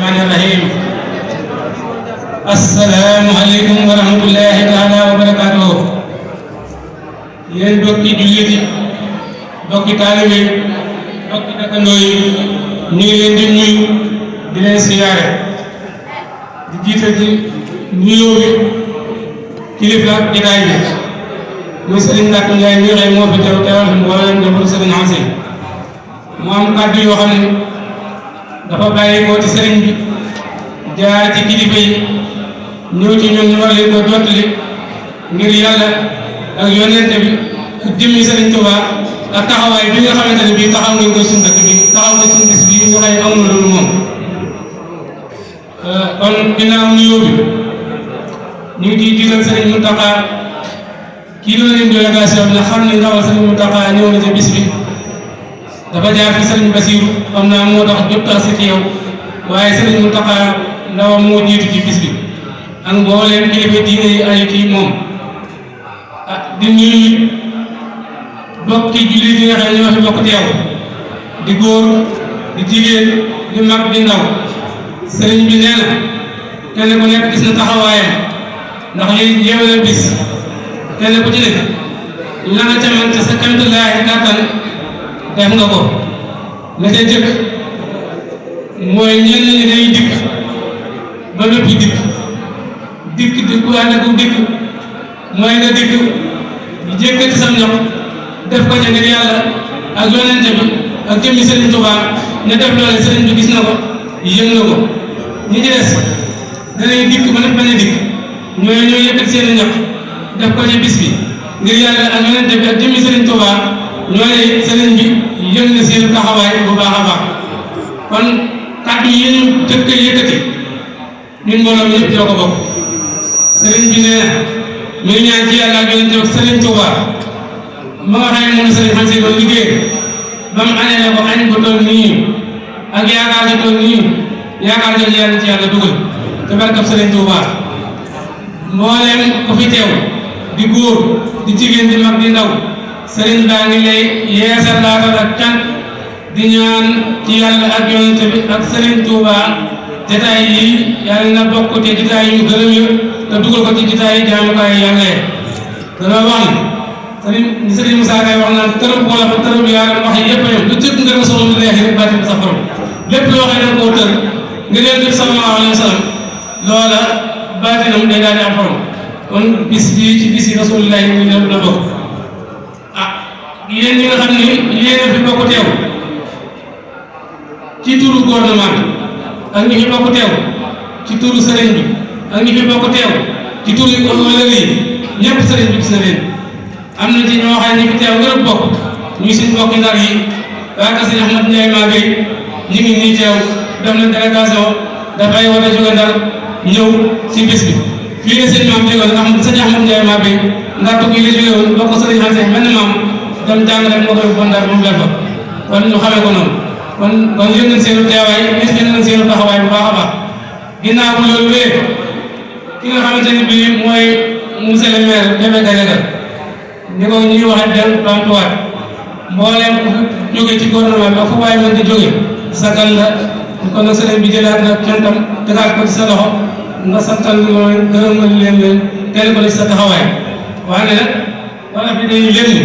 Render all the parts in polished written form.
الرحمن الرحيم السلام عليكم ورحمة الله تعالى وبركاته yéen bokki jullit yi bokki taalibe yi bokki dëkkandoo yi ñu ngi leen di nuyu di leen siyaare di jiite ci nuyoo bi kilifa jotaay bi muy Serigne Ndakk Ndiaye mi xëy moo fi teew teewal fi mboolem njabootu Serigne Hanse mu am kàddu yoo xam ne dafa bàyyi ko ci Serigne bi jaar ci kilifa yi ñëw ci ñun ñu war leen ko jottali ngir yàlla ak yonente bi ak jëmmi Serigne Touba ak taxawaay bi nga xamante ne bii taxaw ngeen koy suñu dëkk bi taxaw nga suñu bis bii ñu xëy amul loolu moom kon ginnaaw nuyoo bi ñu ngi ciy jiital Serigne Mountakha kii la leen délégation bi nga xam ne ndawal Serigne Mountakha ñëw na ca bis bi dafa jaar fi Serigne Bassirou xam naa moo tax jot a si ci yow waaye Serigne Mountakha ndawam moo jiitu ci bis bi ak mbooleem kilifa diine yi ay ci moom di nuyu bokki jullit yi nga xam ne ñoo fi bokk teew di góor di jigéen di mag di ndaw sëriñ bi nee na kenn ku nekk gis na taxawaayam ndax yéen yéwale bis kenn ku ci nekk la nga ca man ca sa kamtulaay kàttan def nga ko la ca jëkk mooy ñenn ñi day dikk ba noppi dikk ku ànd ak dikk mooy nga dikk di jékkati sam ñox def ko ca ngir yàlla ak yonente bi ak jëmmi Serigne Touba ne def loole Serigne bi gis na ko yëng na ko ñi ci des danay dikk ba nag bañ a dikk ñoo yëkkati seen ñox def ko ca bis bi ngir yàlla ak yonente bi ak jëmmi Serigne Touba ñoo ne Serigne bi yëng na seen taxawaay bu baax a baax kon kàddu yi ñu jëkk yëkkati ñun mbooloo ñëpp ñoo ko bokk Serigne bi nee na mi ngi ñaan ci yàlla ak yonente bi Serigne Touba ma nga xam ne moom Serigne Hanse doon liggéey ba mu añee la ko añ bu toll nii ak yaakaar ji toll nii yaakaar jooju yàlla ci yàlla dugal te barkab Serigne Touba mbooleem ku fi teew di góor di jigéen di mag di ndaw Serigne baa ngi lay yeesal laatal ak cant di ñaan ci yàlla ak yonente bi ak Serigne Touba jotaay yi yàlla na bokk ci jotaay yu gërëm yi te dugal ko ci jotaay yi jaamukaay yàlla yi dana wax ni Serigne Moussa Kay wax naan tërëb wala fa tërëb yaa wax yëpp a yem lu tëb nga soxla lu neex rek bàtti sa xorom lépp loo xam ne koo tër nga leen def sallallahu alayhi wa sallam loola baatinam day daal di am xorom kon bis bii ci bis yi rasulullah yi ñu la bokk yéen ñi nga xam ni yéen a fi bokk teew ci turu gouvernement ak ñi fi bokk teew ci turu sëriñ bi ak ñi fi bokk teew ci turu wëlëg yi ñëpp sëriñ bi gis na leen am na ci ñoo xam ne ñi fi teew ngërëb bokk ñuy suñ bokki ndar yi waa ka sëñ Ahmad Ndiaye Maguey ñi ngi nii teew def na délégation dafay war a jóge ndar ñëw ci bis bi fii ne sëñ maam jógoon am sëñ Ahmad Ndiaye Maguey ndar tukki la jóge woon bokk sëriñ Hanse mel ni maam dem jàng rek moo koy bon ndar moom leen fa kon ñu xamee ko noonu kon yëg nañ seenu teewaay gis nañ seenu taxawaay bu baax a baax ginnaaw bu loolu wee ki nga xamante ne bii mooy monsieur le maire Deme Gadiaga ni ko ñuy waxee del bantuwaat mbooleem ku jóge ci gouvernement bi ak fu waay mën di jóge sagal la kon nag sëriñ bi jëlaat na cantam tegaat ko ci sa loxo nga santal loolu gërëmal leen teel ko ci sa taxawaay waaye nag wala fi day léegi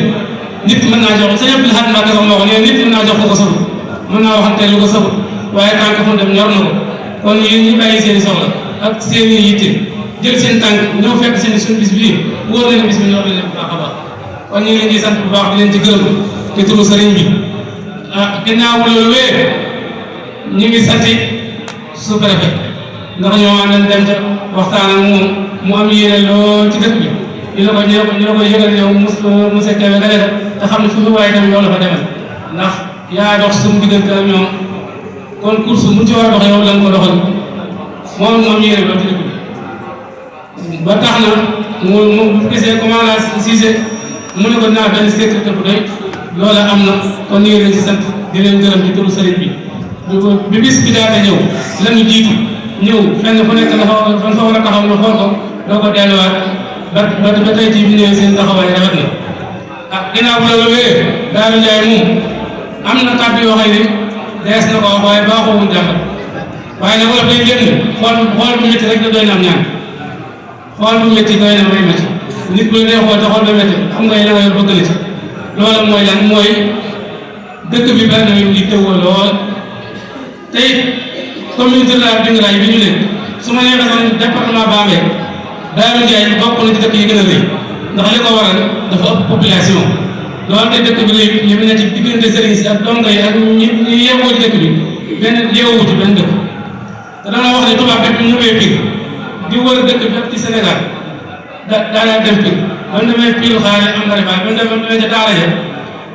nit mën naa jox sa yëpp laxaat maa ko wax ne nit mën naa jox ko sabut mën naa waxante lu ko sabut waaye tànk fu dem ñor na ko kon yéen ñi bàyyi seen i soxla ak seen i yitte jël seen tànk ñoo fekk seen suñu bis bii wóor na ne bis bi ñor na leen bu baax a baax kon ñu ngi leen di sant bu baax di leen ci gërëm ci turu sëriñ bi ginnaaw loolu wee ñu ngi sant sous-préfet ndax ñoo àndoon dem ca waxtaan ak moom mu am yéene lool ci dëkk bi ñu la ko yëgal yow monsieur Kébé Gadiaga te xam ne fu mu waaye tamit yow la fa demal ndax yaa dox suñu diggante ak ñoom kon course mu ci war a dox yow la nga ko doxal moom mu am yéene lool ci dëkk bi ba tax na mu gisee comment la Cissé mu ne ko naa benn sécurité bu doy loola am na kon ñu ngi leen ci sant di leen gërëm ci turu sëriñ bi bis bi daata ñëw lañu jiitu ñëw fenn fu nekk dafa war a taxaw ñu xool ko doo ko delluwaat ba tey jii bi ñëwee seen taxawaay rafet na ginnaaw bu loolu wéyee Daaru Njaay moom am na kàddu yoo xam ne dees na ko wax waaye baaxoowul jàmbat waaye nag wolof day génn xool bu métti rek da doy na am ñaan xool bu métti doy na may métti nit bu la dee xool te xool ba métti xam nga la nga yor bëgg na ci loola mooy lan mooy dëkk bi bari na ñu teewoo lool tey commune rurale Dingiraay bi ñu ne su ma nee sax département Bambey Daaru Ndiaye bokk na ci dëkk yi gën a rëy ndax li ko waral dafa ëpp population loolu te dëkk bi léegi ñu ne ci diggante sëriñ si ak dongo yi ak ñi yeewoo ci dëkk bi benn yeewoo ci benn dëkk te dana wax ne tubaab bépp ñu ñëwee Pire di wër dëkk bépp ci Sénégal daa dem Pire ba mu demee Pire xaale am na rifaay ba mu demee ca daara ja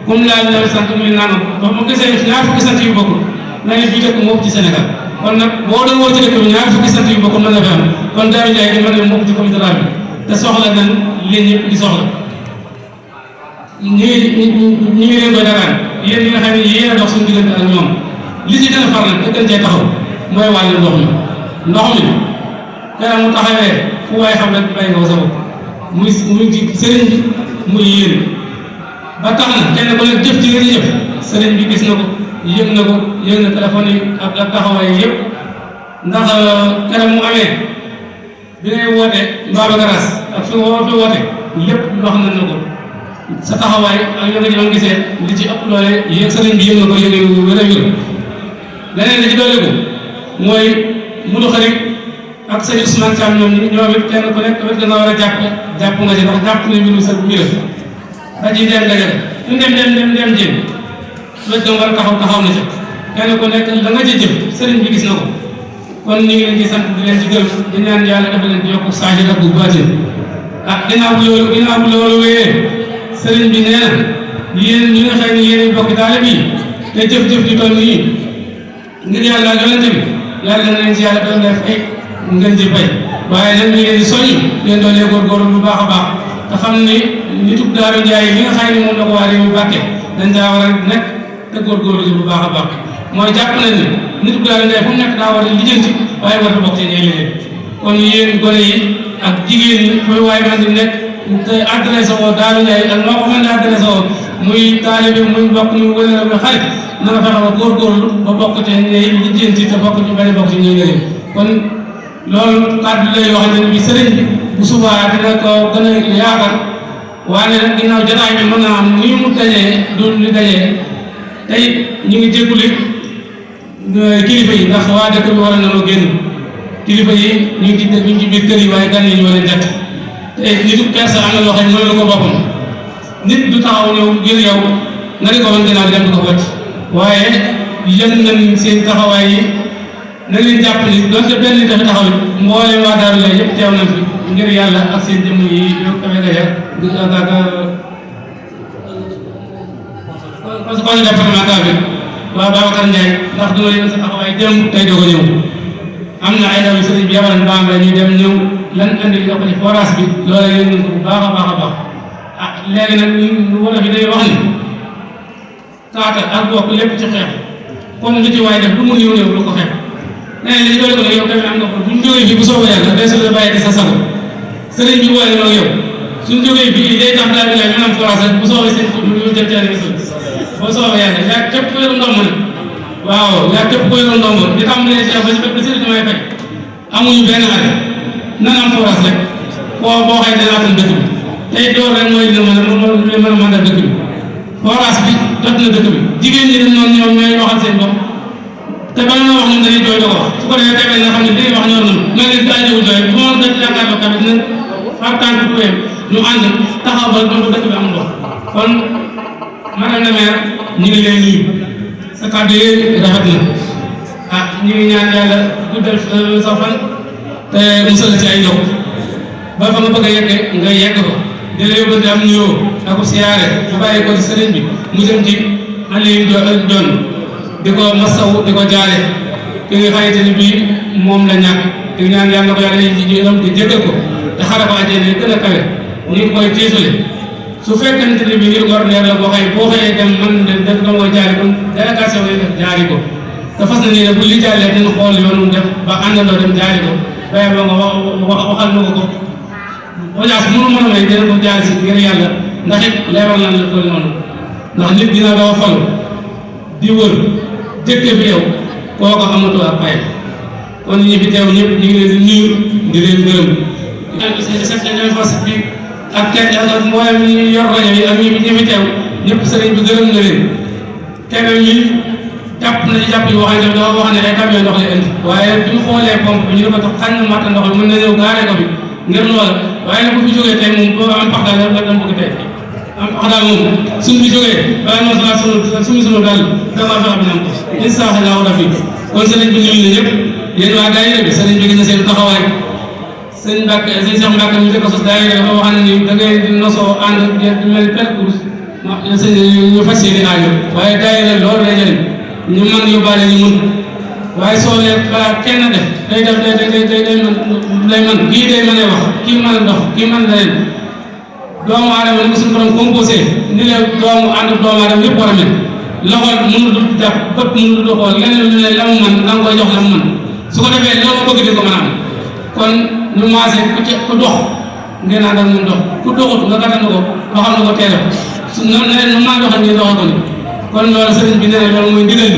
comme laal na sant muy nangam ba mu gisee ñaar fukki sant yu bokkul na ne bii dëkk moo ci Sénégal kon nag boo doon woo ci dëkk bi ñaar fukki sant yu bokkul mën na fi am kon Daaru Ndiaye di mën ne moo ci commune rurale bi te soxla nañ li ñëpp di soxla ñu ngi leen koy daraan yéen ñi nga xam ne yéen a dox suñu diggante ak ñoom li ci gën a faral te gën cee taxaw mooy wàllu ndox mi kenn mu taxawee fu waay xam rek bàyyi nga ko sa bopp muy ci sëriñ bi muy yéen ba tax na kenn ku nekk jëf ci nga ci jëf sëriñ bi gis na ko yëg na téléphone yi ak taxawaay yëpp ndax kenn mu amee bi ngay woote Mbaba Garaas ak fi woote lépp wax nañ na ko sa taxawaay ak yow nga ci doon gisee li ci ëpp doole yéeg sëriñ bi yëg na ko yëg wér a wér leneen li ci doole ko mooy munu xarit ak sëñ Ousmane Thiam ñoom it kenn ku nekk wet nga war a jàpp nga ci ndax jàpp ne mbiru sa mbir da ciy dem dajale ñu dem jéem wet nga war a taxaw na ci kenn ku nekk la nga ci jëf sëriñ bi gis na ko kon ñu ngi leen ci sant di leen ci gërëm di ñaan yàlla dafa leen di yokk saahir ak bu baatin ginnaaw bu loolu wéyee sëriñ bi nee na yéen ñi nga xam ne yéen bokk taale bi te jëf-jëf di toll nii ngir yàlla ak yonente bi yàlla na leen ci yàlla doon def ay ngeen di bay waaye nag ñu leen di soññ leen doolee góorgóorlu bu baax a baax te xam ni nitug Daaru Ndiaye li nga xam ne moom la ko waa réew mi bàkke dañ daa war a nekk te góorgóorlu ci bu baax a baax mooy jàpp nañ ne nitug Daaru Ndiaye fu mu nekk daa war a lijjanti waaye war a bokk ci ñay liggéey kon yéen gone yi ak jigéen ñi fooy waaye man di nekk te adressé woo Daaru Ndiaye ak noo ko mën a adressé woo muy taalibe muy mbokk muy wële muy xarit na nga fexe ba góorgóorlu ba bokk ci ñay lijjanti te bokk ci bañ a bokk ci ñay liggéey kon loolu kàddu la yoo xam ne bi sëriñ bi bu subaa dina ko gën a yaatal waaye nag ginnaaw jotaay bi mën naa am ni mu dajee du ñu dajee tey ñu ngi jégguli kilifa yi ndax waa dëkk bi war a nanoo génn kilifa yi ñu ngi ci biir kër yi waaye gan yi ñu war a jàtt te nitu kersa am na loo xam ne mënul ko boppam nit du taxaw ñëw ngir yow nga di ko wan ginnaaw dem di ko wàcc waaye yëg nañ seen taxawaay yi na leen jàpp ni donte benn nit dafa taxaw mboolem waa Daaru Ndiaye yëpp teew nañ fi ngir yàlla ak seen jëmm yi yow kawe nga yàgg conseil départemental bi waa Babacar Ndiaye ndax duma leen sa taxawaay démb tey doog a ñëw am na ay ndaw yu sëriñ bi yabalan Bambey ñu dem ñëw lan andi li ko ci forage bi loola yéen nañ ko bu baax a baax a baax ah léegi nag lu wala fi day wax ni taata ak bokk lépp ci xeex kon lu ci waay def lu mu ñëw ñëw lu ko xeex nee li ci doole ko nag yow tamit am nga ko buñ jógee fii bu soobee yàlla day soobee bàyyi di sa sago sëriñ bi boole ma yow suñ jógee fii day tax daal di ñu am forage bu soobee seen ko ñu jël caari boo soobee yàlla yaa képp ku yor ndomb nag waaw yaa képp ku yor ndomb di tàmbalee ci ba ci bépp sëriñ may fekk amuñu benn at nan am forage rek boo xëy danaa tam dëkk bi tey door rek mooy dina mën a mandal dëkk bi forage bi jot na dëkk bi jigéen ñi dañ noonu ñoom ñooy waxal seen bopp te bala nga wax ñun dañuy jooy da ko wax su ko defee tamit nga xam ne dañuy wax ñoom noonu nga leen daa jëw jooy bu ma def jàkkaarloo tamit dinañ far tànk tuweem ñu ànd taxaw ba dëkk bi am ndox kon madame la maire ñu ngi leen nuyu sa kàddu yi rafet na ah ñu ngi ñaan yàlla guddal sa fan te musal ci ay ndox ba fa nga bëgg a yegg nga yegg ko di la yóbbante am nuyoo ak siyaare bu bàyyi ko ci sëriñ bi mu jëm ci Aliou Dione di ko masaw di ko jaare ki nga xamante ni bii moom la ñàkk di ñaan yàlla ko yàlla ji di jéggal ko te xare ko àjjana gën a kawe ñu ngi koy tiisale su fekkente ne bii ngir ordinaire la boo xëy boo xëyee dem man de def nga mooy jaari kon délégation yi def jaari ko te fas na nii ne bu li jàllee dina xool yoonu def ba àndandoo dem jaari ko waaye ba nga waxal na ko audience mënu mën a may dina ko jaari si ngir yàlla ndax it leeral nañ la ko noonu ndax nit dina doo falu di wër jëkke bi yow kooku amatoo ak pay kon ñi fi teew ñëpp ñu ngi leen di nuyu di leen gërëm. ñooy fas bi ak kenn ak mboolem ñi yor rajo yi ak ñi fi teew ñëpp sëriñ bi gërëm na leen. keneen ñi jàpp na ci jàpp yi wax ne dafa wax ne ay camion ndox la indi waaye bi ñu xoolee pompe bi ñu ne ko tax xañ na matta ndox mi mën na ñëw gaaree ko fi ngir loola waaye nag bu fi jógee tey moom boo am pax daal la dama bëgg tey am pax daal moom suñ fi jógee balaa moo salaat sunu daal dama fexe bi nam ko incha allah rabbi kon sëriñ bi nuyu na ñëpp yéen waa daayira bi sëriñ bi gis na seen taxawaay sëñ Mbàkke sëñ Cheikh Mbàkke ñu ko sos daayira dafa wax ne ni da ngay nosoo ànd mel percours ñu fas yéene aajo waaye daayira loolu lay jëriñ ñu mën yóbbaale ñu mën waaye soo lee balaa kenn def day man kii day mën a wax kii mën a dox kii mën a leen doomu aadama ni ko suñu borom composé ni la doomu aadama yëpp war a mel loxo mënu du jàpp bët mënu du xool leneen lu ne la mu mën da nga koy jox la mu mën su ko defee loolu bëgg di ko mën a am kon ñu maase ku dox ngeen ànd ak mun dox ku doxut nga gàttandu ko ba xam ne ko teel su noonu ne nu maa doxal ngeen doxal ko ni kon loolu sëriñ bi nee na loolu mooy ndigal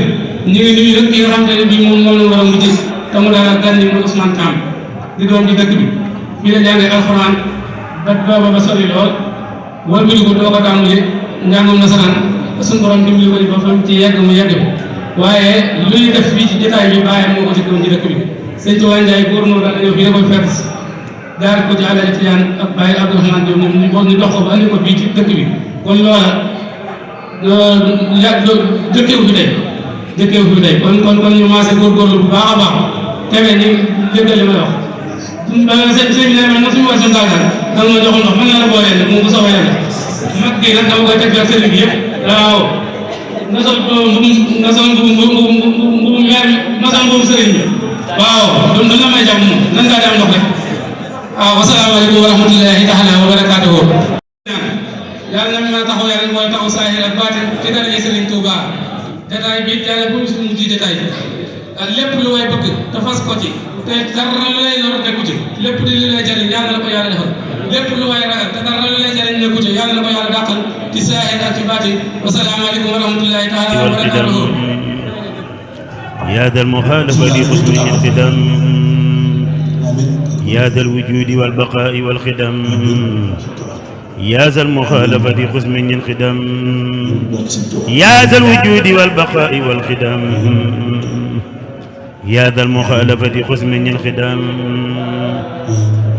bi ñu ngi nuyu rek ki nga xam te ne bii moom la war a mujj te mu daal gan ñi muy Ousmane Thiam di doom di dëkk bi fii la jàngee alxuraan ba booba ba sori lool wala bi ko doo ko tàmbali njàngum nasaraan suñu borom dimbali ko ba fa ci yegg mu yegg waaye luy def fii ci jotaay bi bàyyam moo ko ci doon ci dëkk bi sëñ Tuubaa Njaay góor moo daal ñëw fii da koy fekk jaar ko ci àll ci yaan ak Baye Abdourahmane Diop ñoom ñu dox ko ba andi ko fii ci dëkk bi kon loola jëkkeewu fi tey kon ñu maase góorgóorlu bu baax a baax tege ñu jëggal li may wax sëñ bi ne na suñu war seen daal da nga ma jox ndox mën na la boolee ne moom bu soobee yàlla mag gi nag dama koy teg ak sëriñ bi yëpp waaw nga sol mbubu meer ma sol mbubu sëriñ bi waaw doon la may jàmm moom nan ngaa dem ndox rek waaw wasalaamaaleykum wa rahmatullahi taala wa barakaatuhu yàlla na ma taxaw yàlla mooy taxaw saahir ak baatin ci dara Sëriñ Tuuba détail bi yàlla bu ñu mujj détail lépp lu way bëgg te fas ko ci te dara lu lay lor nekku ci lépp di li lay jëriñ yàlla na ko yàlla defal lépp lu way ragal te dara lu lay jëriñ nekku ci yàlla na ko yàlla dàqal ci saahir ak ci baatin wasalaamaaleykum wa rahmatullahi taala wa barakaatuhu يا ذا المخالفة لحسن الخدم يا ذا الوجود والبقاء والخدم يا ذا المخالفة لحسن الخدم يا ذا الوجود والبقاء والخدم يا ذا المخالفة لحسن الخدم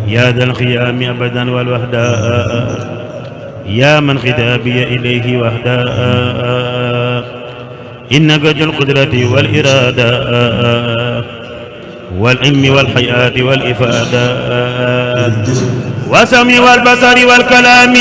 يا ذا القيام أبدا والوحداء يا من خطابي إليه وحداء إنك ذو القدرة والإرادة والعلم والحياة والإفادة والسمع والبصر والكلام